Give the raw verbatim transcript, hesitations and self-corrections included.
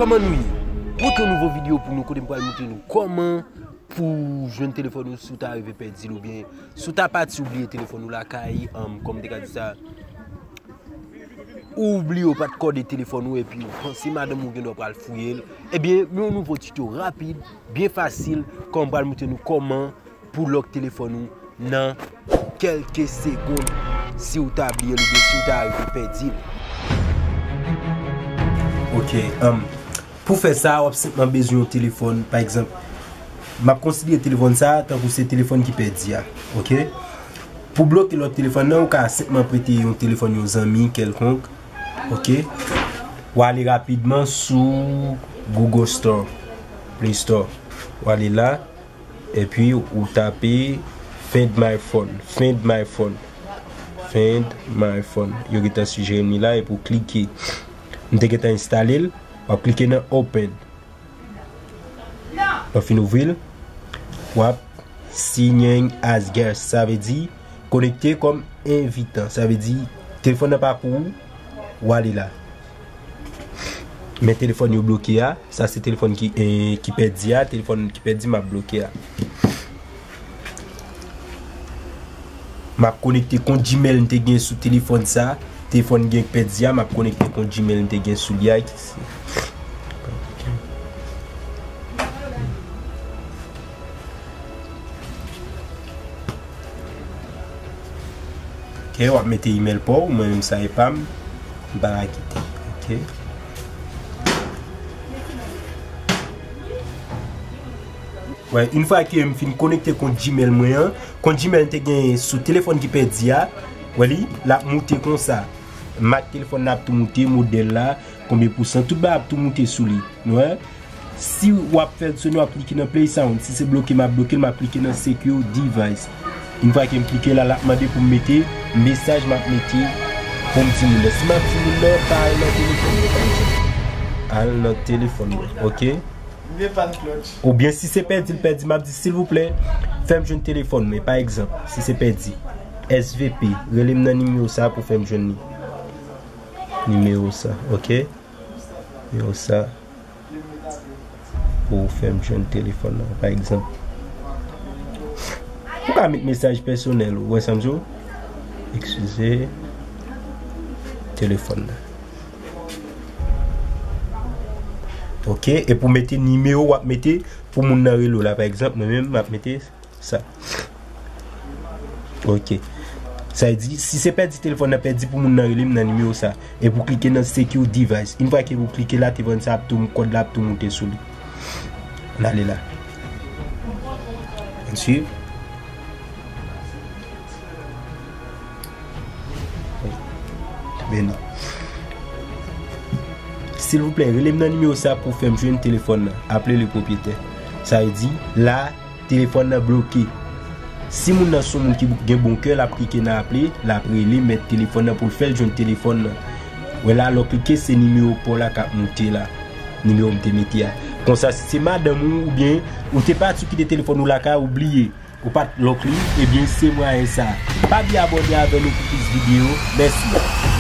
Kòman nou ye? Mwen gen yon nouvo videyo pou nou kote m pral montre nou kòman pou jwenn telefòn ou si w ta rive pèdi l oubyen si w ta pati ou bliye telefòn ou lakay, um, kòman m te ka di sa, ou bliye ou pa t kòde telefòn ou epi ou panse madanm ou gendwa pral fouye l. Ebyen, men yon nouvo tito rapid, byen fasil, kòman m pral montre nou kòman pou lòk telefòn ou nan kèlke segonn si w ta bliye l oubyen si w ta rive pèdi l. Ok, um, pou fè sa, w ap senpman bezwen yon telefòn, pa egzanp, m ap konsidere telefòn sa a tankou se telefòn ki pèdi a, ok? Pou bloke lòt telefòn nan, ou ka senpman prete yon telefòn yon zanmi kèlkonk, ok? W ale rapidman sou Google Store, Play Store. W ale la, epi ou tape Find My Phone, Find My Phone, Find My Phone. Yo gentan sijere m li la, epi ou klike. M te gentan enstale l, w ap klike nan Open. Lè w fin ouvri l, w ap sign in as guest, sa vle di konekte kòm envitan. Sa vle di telefòn nan pa pou ou, w ale la. Men telefòn yo bloke a, sa se telefòn ki, eh, ki pèdi a, telefòn ki pèdi m ap bloke a. M ap konekte kont Gmail m te gen sou telefòn sa. Telefòn gen pèdi a, m ap konekte kont Gmail m te gen sou li a. Ok, w ap mete email pa w, mwen menm sa e pa m, m pa ka kite. Ok. Wè, yon fwa ke m fin konekte kont Gmail mwen an, kont Gmail m te gen sou telefòn ki pèdi a, wè li, l ap moute konsa. Mak telefòn nan ap tou moute, modèl la, konbyen pousan, tout bagay ap tou moute sou li. Nou wè? Si w ap fè l sone, w ap klike nan Play Sound. Si se bloke, m ap bloke l, m ap klike nan Secure Device. Yon fwa ke m klike la, l ap mande pou m mete mesaj m ap mete pou m di moun nan. Si m ap di moun nan, pa al nan telefòn mwen, pa egzanp. Al nan telefòn mwen, ok? Oubyen si se pèdi l pèdi, m ap di, silvouplè, fè m jwenn telefòn mwen, pa egzanp, si se pèdi. S V P, rele m nan nimewo sa pou fè m jwenn li. Nimewo sa, ok? Nimewo sa. Pou w fè m jwenn telefòn nan, pa egzanp. Ou ka met mesaj pèsonèl ou, wè sa m di w? Eskize, telefòn nan. Ok, epi w mete nimewo w ap mete pou moun nan rele w la, pa egzanp, mwen menm, m ap mete sa. Ok. Sa vle di, si se pèdi telefòn nan pèdi pou moun nan rele m nan nimewo sa. Epi w klike nan Secure Device. Yon fwa ke ou klike la, telefòn sa ap tou, kòd la ap tou moute sou li. N ale la. Ann swiv. Vini. Silvouplè, rele m nan nimewo sa pou fè m jwenn telefòn nan. Appeler le propriétaire. Sa vle di, la, telefòn nan bloke. Si moun nan se yon moun ki gen bon kè, l ap klike nan appeler, l ap rele mèt telefòn nan pou l fè l jwenn telefòn nan. Wè la, lè w klike, se nimewo pa w la k ap moute la. Nimewo m te mete a. Konsa, si se madanm ou, oubyen ou te pati, ou kite telefòn ou lakay, ou bliye, ou pa t lòk li, ebyen, se mwayen sa. Pa bliye abòne avè nou pou plis videyo. Mèsi.